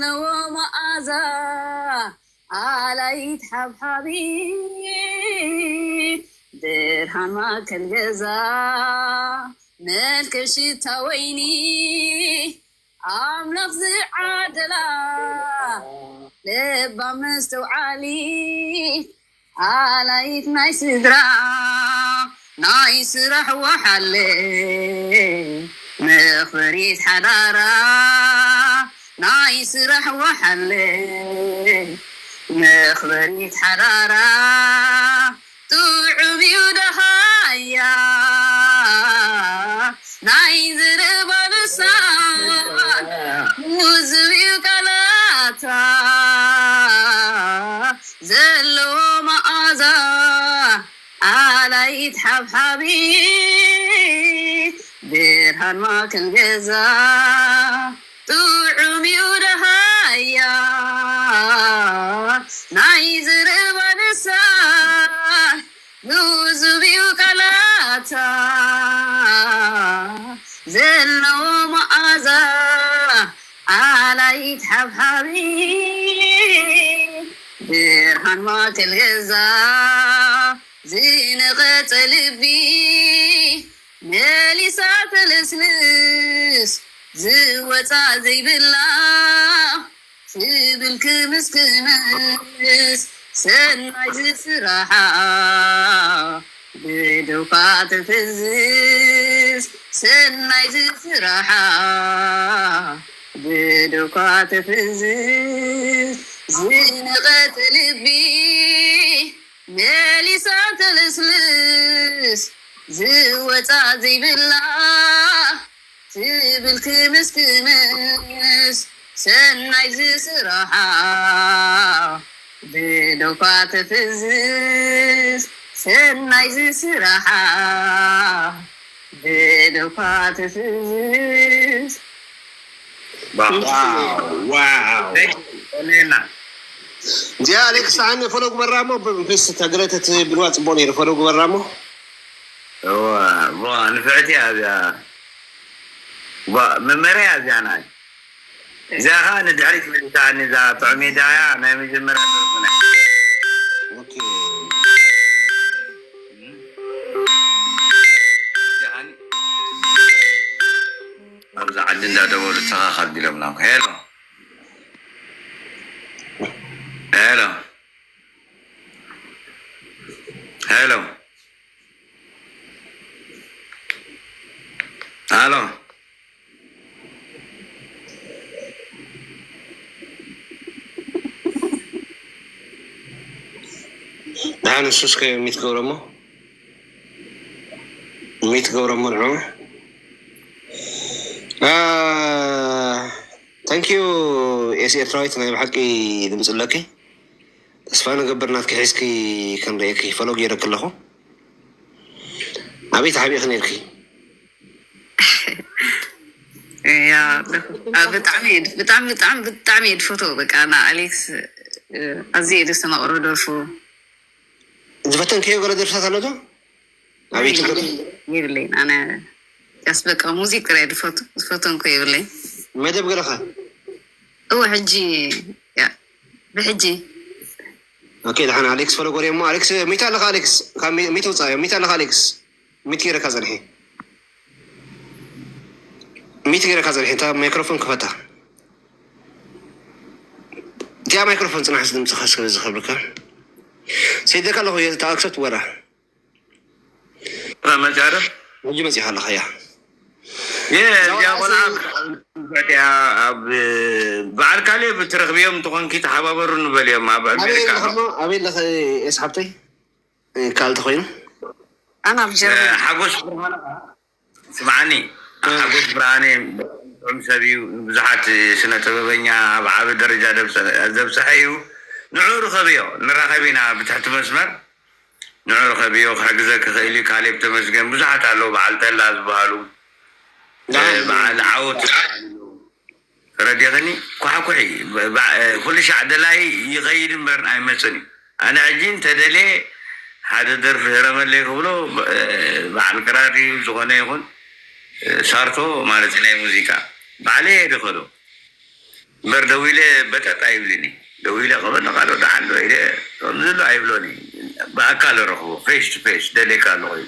ዘለዎ መኣዛ ኣላይት ሓብሓቢት ብርሃን ማእከል ገዛ መልክዕ ሽታ ወይኒ ኣምላኽ ዝዓደላ ለባም መስተውዓሊት ኣላይት ናይ ስድራ ናይ ስራሕ ወሓለ መኽበሪት ሓዳራ ናይ ስራሕ ወሓለ መኽበሪት ሓዳራ ጥዑም እዩ ደሃያ ናይ ዝረባ ልሳን ውዝብ እዩ ቃላታ ዘለዎ መዓዛ ኣላይት ሓብሓቢት ብርሃን ማእከል ገዛ ጥዑም እዩ ደሃያ ናይ ዝረባ ልሳን ውዝብ እዩ ቃላታ ዘለዎ መዓዛ ኣላይት ሓብሓቢት ብርሃን ማእከል ገዛ ዝነቐጸ ልቢ መሊሳ ተለስልስ ዝወጻ ዘይብላ ትብል ክምስ ክምስ ሰናይ ዝስራሓ ብደውካ ተፍዝዝ ሰናይ ዝስራሓ ብደውካ ተፍዝዝ ዝነቐተ ልቢ መሊሳ ተለስልስ ዝወጻ ዘይብላ ትብል ክምስ ክምስ ሰናይ ዝስራሓ ብደውካ ተፍዝዝ ሰናይ ዝስራሓ ብደውካ ተፍዝዝ ዋው ዋው ሌና እዚኣ ኣሌክስ ኣነ ፎሎ ግበራ እሞ ብመንፈስ ተግረተ ትብልዋ ፅቡቅ ነይሩ ፎሎ ግበራ እሞ እዋ እዋ ንፍዕቲ እያ እዚኣ እዋ መመርያ እያ እዚኣ ናይ እዚኣ ከዓ ንድሕሪት መሊሳኒ እዛ ጥዑም ሜዳ እያ ናይ መጀመርያ ደርፍና ኦኬ ኣብዚ ዓዲ እንዳደወሉ ተኻኻል ቢሎምና ሄሎ ሄሎ ሄሎ ሄሎ ደሓን ንሱስ ከ ሚት ገብረሞ ሚት ገብረሞ ንዑ ታንኪዩ ኤስ ኤርትራዊት ናይ ብሓቂ ድምፂ ኣለኪ ተስፋ ንገብር ናትኪ ሒዝኪ ክንርእየኪ ፈሎ ገይረኪ ኣለኹ ኣበይ ተሓቢእኪ ነርኪ ያ ብጣዕሚ ብጣዕሚ ብጣዕሚ ብጣዕሚ እየ ዝፈትዎ በቃ ና ኣሌክስ ኣዝየ እየ ደስተማቕሮ ደርፉ ዝፈተንክዮ ገለ ደርፍታት ኣሎ ዶ ኣበይ ትገብር የብለይን ኣነ ያስ በቃ ሙዚቅ ጥራይ ዝፈቱ ዝፈተንኮ የብለይ መደብ ገለኻ እወ ሕጂ ያ ብሕጂ ኦኬ ደሓን ኣሌክስ ፈለጎሪ እሞ ኣሌክስ ሚት ኣለኻ ኣሌክስ ካብ ሚ- ሚት ውፃእ ሚት ኣለኻ ኣሌክስ ሚት ገይረካ ፀንሒ ሚት ገይረካ ፀንሒ እታ ማይክሮፎን ክፈታ እቲኣ ማይክሮፎን ፅናሕ ድምፅኻ ስለ ዝኸብርካ ሰይደካ ኣለኹ እየ እታ ኣክሰፕት ወራ መጫረ ሕጂ መፂኻ ኣለኻ እያ እዚኣ ቆልዓ ኣብ በዓል ካሌብ ትረኽብዮም እንትኾንኪ ተሓባበሩ ንበልዮም ኣብ ኣሜሪካ ኣበይ ኣለኸ ኤስሓብተይ ካልእ ተኮይኑ ኣና ኣብ ጀርመን ሓጎስ ብርሃነ ስምዓኒ ሓጎስ ብርሃነ ጥዑም ሰብ እዩ ንብዙሓት ስነ ጥበበኛ ኣብ ዓቢ ደረጃ ዘብፀሐ እዩ ንዑ ርኸብዮ ንራኸብ ኢና ብትሕቲ መስመር ንዑ ርኸብዮ ክሕግዘ ክኽእል እዩ ካሌብ ተመስገን ብዙሓት ኣለዉ በዓል ተላ ዝበሃሉ በዓል ዓወት ተረዲኽኒ ኳሕኩሒ ኩሉ ሻዕ ደላይ ይኸይድ እምበር ኣይመፅን እዩ ኣነ ሕጂ እንተደልየ ሓደ ደርፊ ህረመለይ ክብሎ በዓል ክራር እዩ ዝኾነ ይኹን ሳርቶ ማለት ናይ ሙዚቃ ባዕለይ እየ ድኸዶ እምበር ደዊለ በጠጥ ኣይብልን እዩ። ደዊለ ክበል ካልኦ ደሓን ዶ ኢለ ከምዚ ዶ ኣይብሎን እዩ። ብኣካል ረኽቦ፣ ፌስ ቱ ፌስ ደልየካ ኣለኹ እዩ።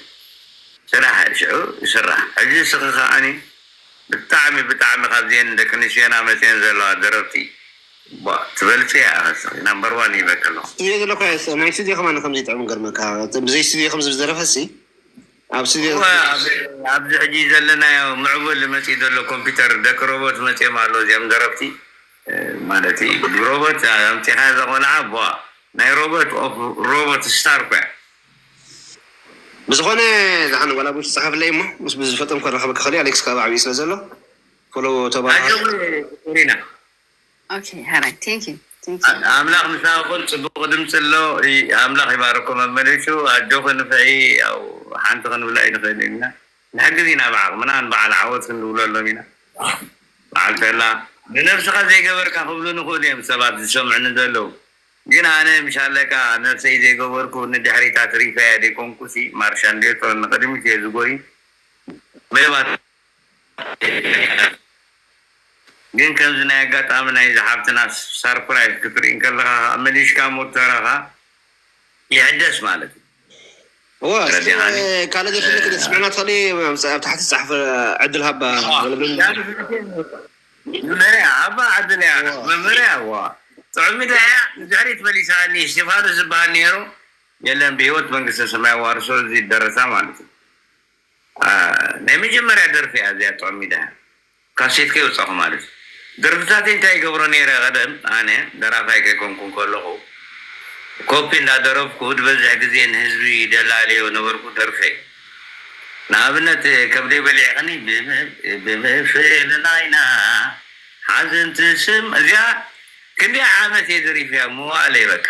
ስራሕ ሽዑ ይስራሕ። ሕጂ እስኺ ከዓኒ ብጣዕሚ ብጣዕሚ ካብዚአን ደቂ ኣንስትዮና መፅየን ዘለዋ ደረፍቲ ቧ ትበልፂ እያ። እስኺ ናምበር ዋን ይበልኪ ኣለኹ። ስቱድዮ ዘለኹ እየ፣ ናይ ስቱድዮ ከማን ከምዚ ይጥዕም ገርመካ። ብዘይ ስቱድዮ ከምዚ ዝደረፈ ሲ ኣብ ስቱድዮ እወ፣ ኣብ- ኣብዚ ሕጂ ዘለናዮ ምዕቡል መፂኡ ዘሎ ኮምፒውተር ደቂ ሮቦት መፂኦም ኣሎ። እዚኦም ደረፍቲ ማለት እዩ። ብሮቦት ኣምፂኻ እዛ ቆልዓ ቧ ናይ ሮቦት ኦፍ ሮቦት ስታር እኮ እያ። ብዝኾነ ዝሓን ዋላ ቡሽ ጸሓፍለይ እሞ ምስ ብዝፈጠን ኮረኸበ ክኸሊ ኣሌክስ ካብ ዓብዩ ስለ ዘሎ ፎሎ ተባሃ ኣጆኺ ሪና። Okay, ሕራይ thank you thank you። ኣምላኽ ምሳኹም። ፅቡቕ ድምፂ ኣሎ። ኣምላኽ ይባርኩም ኣመሊሱ። ኣጆኺ ንፍዒ። ያው ሓንቲ ክንብላ ኣይንኽእል ኢና። ንሕግዝ ኢና ብዓቕምና፣ ንበዓል ዓወት ክንድውለሎም ኢና። በዓል ተላ ብነብስኻ ዘይገበርካ ክብሉ ንኽእሉ እዮም ሰባት ዝሰምዑኒ ዘለዉ። ግን ኣነ ምሻለካ ነብሰይ ዘይገበርኩ ንድሕሪት ኣትሪፈያ ደይኮንኩሲ ማርሻ እንዴቶ ንቕድሚት እየ ዝጎይ። ሌባ ግን ከምዚ ናይ ኣጋጣሚ ናይ ዝሓብትና ሳርፕራይዝ ክትርኢ እንከለኻ ኣመሊሽካ ሞተረኻ ይሕደስ ማለት እዩ። እዋ ካልእ ደርፊ ክትስምዕና ትኽእሊ ኣብ ታሕቲ ዝፀሓፈ ዕድል ሃባ መመርያ ሃባ ዕድል እያ መመርያ እዋ ጥዑሚ ዳያ ንድሕሪት መሊሳኒ እስቲፋኖስ ዝበሃል ነይሩ የለን ብሂወት መንግስተ ሰማይ ዋርሶ እዚ ደረሳ ማለት እዩ። ናይ መጀመርያ ደርፊ እያ እዚኣ ጥዑም ሚዳ ካሴት ከይወፃኹ ማለት እዩ። ደርፍታተይ እንታይ ይገብሮ ነይረ ቀደም ኣነ ደራፋይ ከይኮንኩ ከለኹ ኮፒ እንዳደረፍኩ ዝበዝሕ ግዜ ንህዝቢ ደላልዮ ነበርኩ ደርፈይ ንኣብነት ከብደይ በሊዕኽኒ ብምፍልላይና ሓዘን ትስም እዚኣ ክንደይ ዓመት እየ ደሪፈያ መዋእለይ በቃ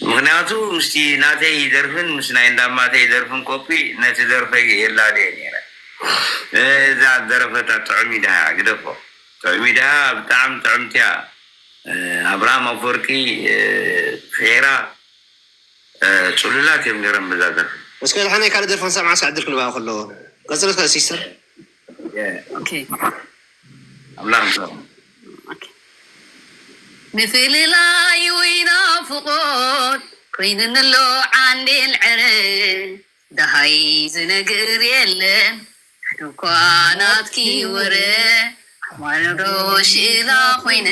ምኽንያቱ ምስቲ ናተይ ደርፍን ምስ ናይ እንዳማተይ ደርፍን ኮፒ ነቲ ደርፈይ የላልየ ነይረ። እዛ ደረፈታ ጥዑም ኢድሃ ግደፎ። ጥዑም ኢድሃ ብጣዕሚ ጥዕምቲ እያ። ኣብርሃም ኣፈወርቂ ፌራ ፅሉላት እዮም ነይሮም በዛ ደርፊ። እስከ ድሓን ናይ ካልእ ደርፊ ክንሰምዓ እስከ ዕድል ክንበኣ ከሎ ቀፅል እስከ ሲስተር። ኣምላኽ ምሳኹም። ምፍልላይ ወይ ናፍቖት ኮይንንሎ ዓንዴል ዕረ ደሃይ ዝነግር የለን ሓደ እኳ ናትኪ ወረ ኣማርዶ ሽላ ኮይነ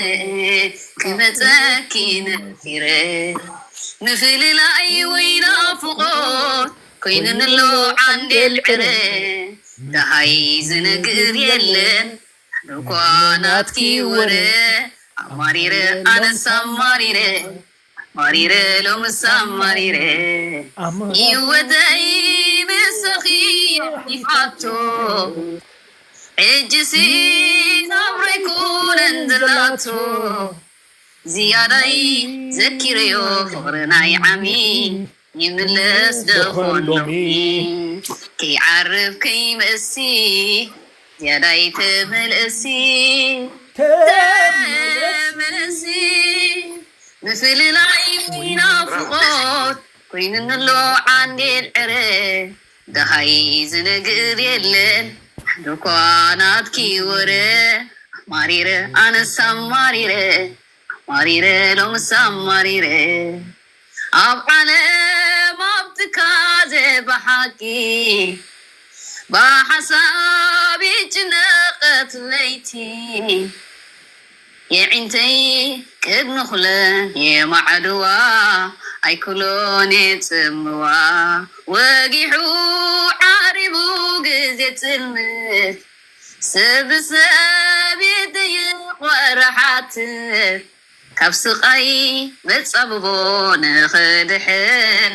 ክመፀኪ ነፊረ ምፍልላይ ወይ ናፍቖት ኮይንንሎ ዓንዴል ዕረ ደሃይ ዝነግር የለን ሓደ እኳ ናትኪ ወረ ኣማሪረ ኣነስ ኣማሪረ ኣማሪረ ሎምስ ኣማሪረ ይወደይ ምሳኺ ይሓቶ ሕጅሲ ናብረይ ኩነን ዘላቶ ዝያዳይ ዘኪረዮ ፍቕሪ ናይ ዓሚ ይምለስ ደኾን ሎሚ ከይዓርብ ከይመሲ ዝያዳይ ተመለሲ ተመለሲ ምፍልላይ ናፍቖት ኮይንንሎ ዓንዴል ዕረ ደሃይ ዝነግር የለን ሓደ እኳ ናትኪ ወረ ኣማሪረ ኣነስ ኣማሪረ ኣማሪረ ሎምስ ኣማሪረ ኣብ ዓለም ኣብ ትካዘ ብሓቂ ብሓሳብ ይጭነቐት ለይቲ የዒንተይ ቅድሚ ኩለን የማዕድዋ ኣይክሎን የጽምዋ ወጊሑ ዓሪቡ ግዜ ጽልምት ሰብ ሰብ ይጠይቕ ወረሓት ካብ ስቓይ መጻብቦ ንኽድሕን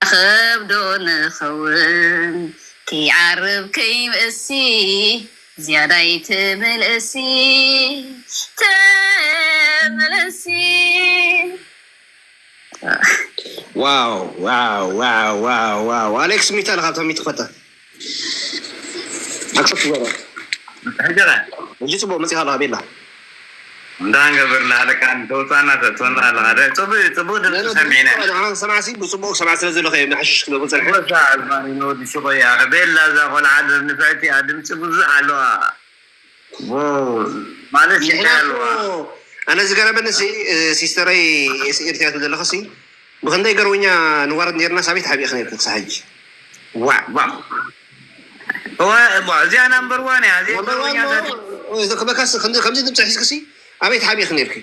ንራኸብ ዶ ንኸውን ከይዓርብ ከይምእሲ ዝያዳይ ተመለሲ ተመለሲ ዋው ዋው ዋው ዋው ዋው ኣሌክስ ሚታ ለካ ብቶም ይትፈጠ ኣክሰፕት ገረ ሕጂ ጽቡቅ መጽኻ ኣለኻ ቤላ እንዳ ንገብር እናሃለካ ንተውፃና ተትወና ኣለኻ ደ ፅቡቅ ፅቡቅ ድምፂ ሰሚዕና ንዓን ሰማዕሲ ብፅቡቅ ሰማዕ ስለ ዘለኸ እዮም ንሓሽሽ ክነብሩ ፀንሐ ወሳ ኣዝማሪ ንወዲ ሽቆ እያ ቤላ እዛ ቆልዓ ዶ ንፍዕቲ እያ ድምፂ ብዙሕ ኣለዋ ማለት ምክንያቱ ይሻለዋ ኣነ ዝገረመኒ ሲ ሲስተረይ ኤርትራ ትብል ዘለኸ ሲ ብክንደይ ገርውኛ ንዋረድ ነርና ሳቤት ሓቢእክ ነርክ ክሳብ ሕጂ ዋዕ እዚኣ ናምበር ዋን እያ። እዚኣ ገርውኛ ክበካስ ከምዚ ድምፂ ሒዝክ ሲ ኣበይ ተሓቢእክ ነርክ